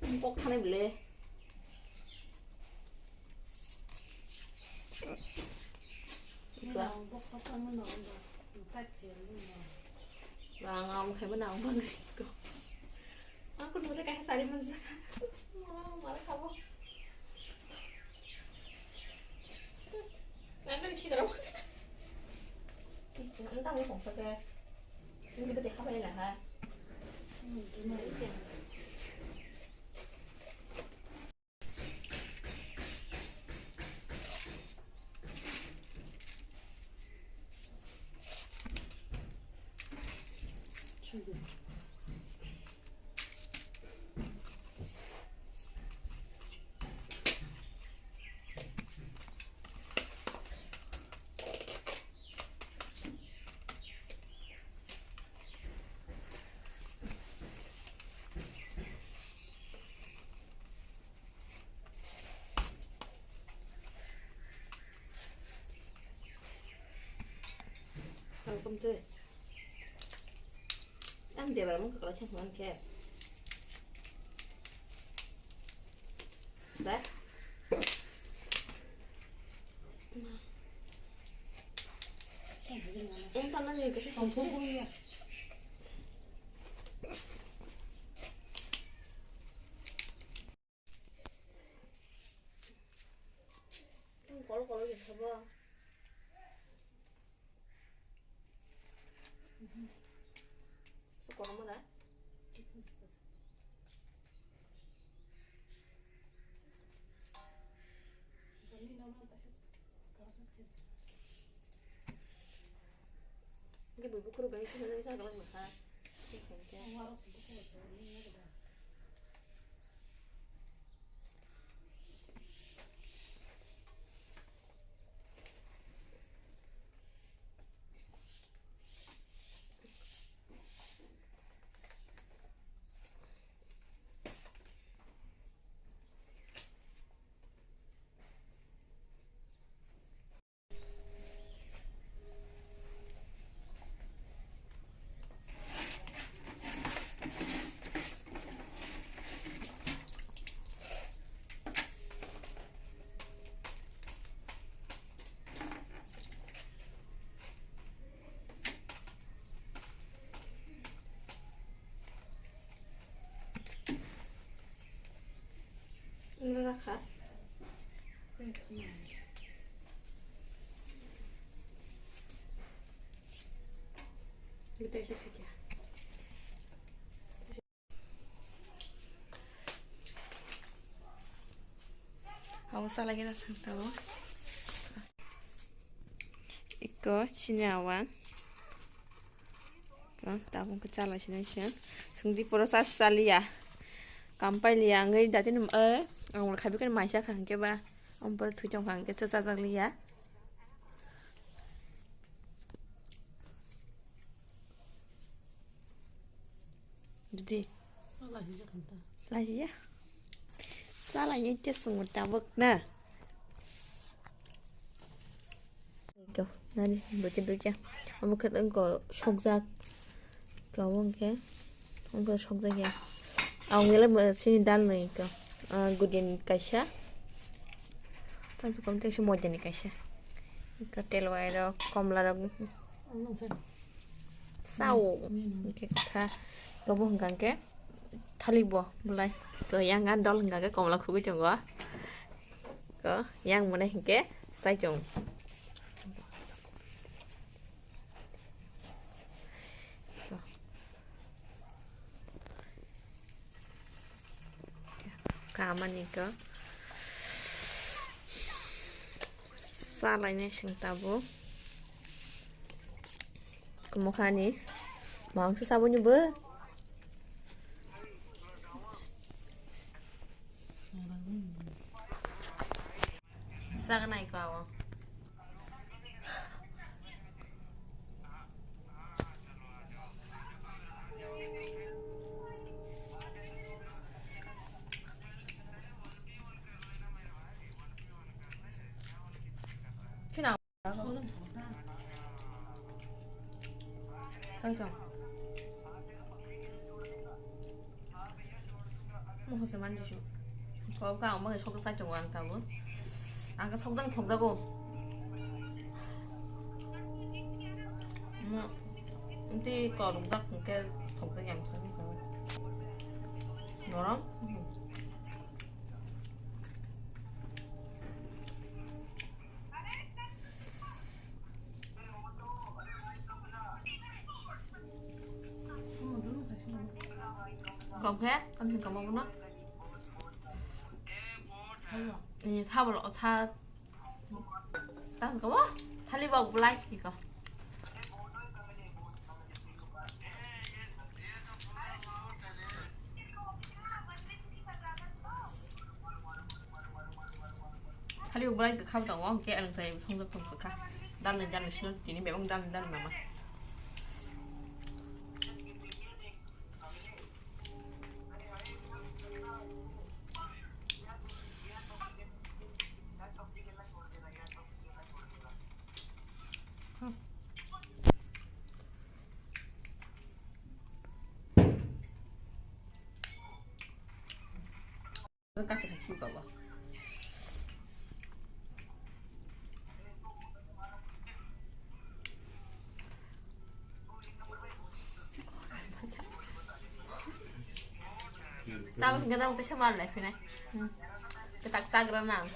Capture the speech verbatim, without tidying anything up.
Kok thanai bile. Ang ang khaima nang bang ko. Ang kun mata kaisa sari manjak. Mala khabo. Ang kan si daro. Ang tang kong sa ke. Ang kita khabai la ha. Welcome to. Ang debra mung kakla chang man khe. Ba? Ang tang nang ni kasi. Kol kol ya sabo. Sekolah mana? Hingke bui bukhuru bai sina jani sagalak nokha. Hingke. Rakha. Kita isi kaki. Hawa salai gana sangtao. Iko chini awan. Tabuk khe chala sinai se. Sungdi poro sa saliya. Kampai liya wngwi dati num, eh, ang ulo khabi khe maisa kha hwnkhe ba. Ang poro thwi tong kha hwnkhe cha chajak liya. Didi. Lajiya. Salai ni test mo tabuk na. Ito, nani, ducha, ducha. Amo khe wngkha sokjak. Ito, amo khe, wngkha sokjak ya. Ang nila sini dal nai ito. Ah, gudin kaisa. Tang kom teng si moja ni kaisa. Ito, telwai rok, komla rok. Sao. Hingke kha. Tobo hingka hingke thalik bo belai. Ko yang a dol hingka khe komla khugui tongo. Ko yang mone hingke chai chong. Kamani ko salainai sing tabuk. Kumokhani mangsa saboni bo. Sagnai ko awo. Tang tang. Mo Seman disu. Kok ka ang bangni sok sai tongo ang tabuk. Ang ka sok jang thok jago. Mo, inti ko rung jak ke thok jak yang sani ko. Norom. Kom khe, samsung kamo bono. Ni tha bolo, tha. Tha kamo? Thali bok belai ki ko. Thali bok belai ka kham tongo, hwnkhe ang sai songjak tong kha. Dalni, dalni sino tini bebak dalni, dalni mama. Kachi kachi kabo. Chama hingga nang tesa mal lai phine. Hmm. Ketak chagra nang.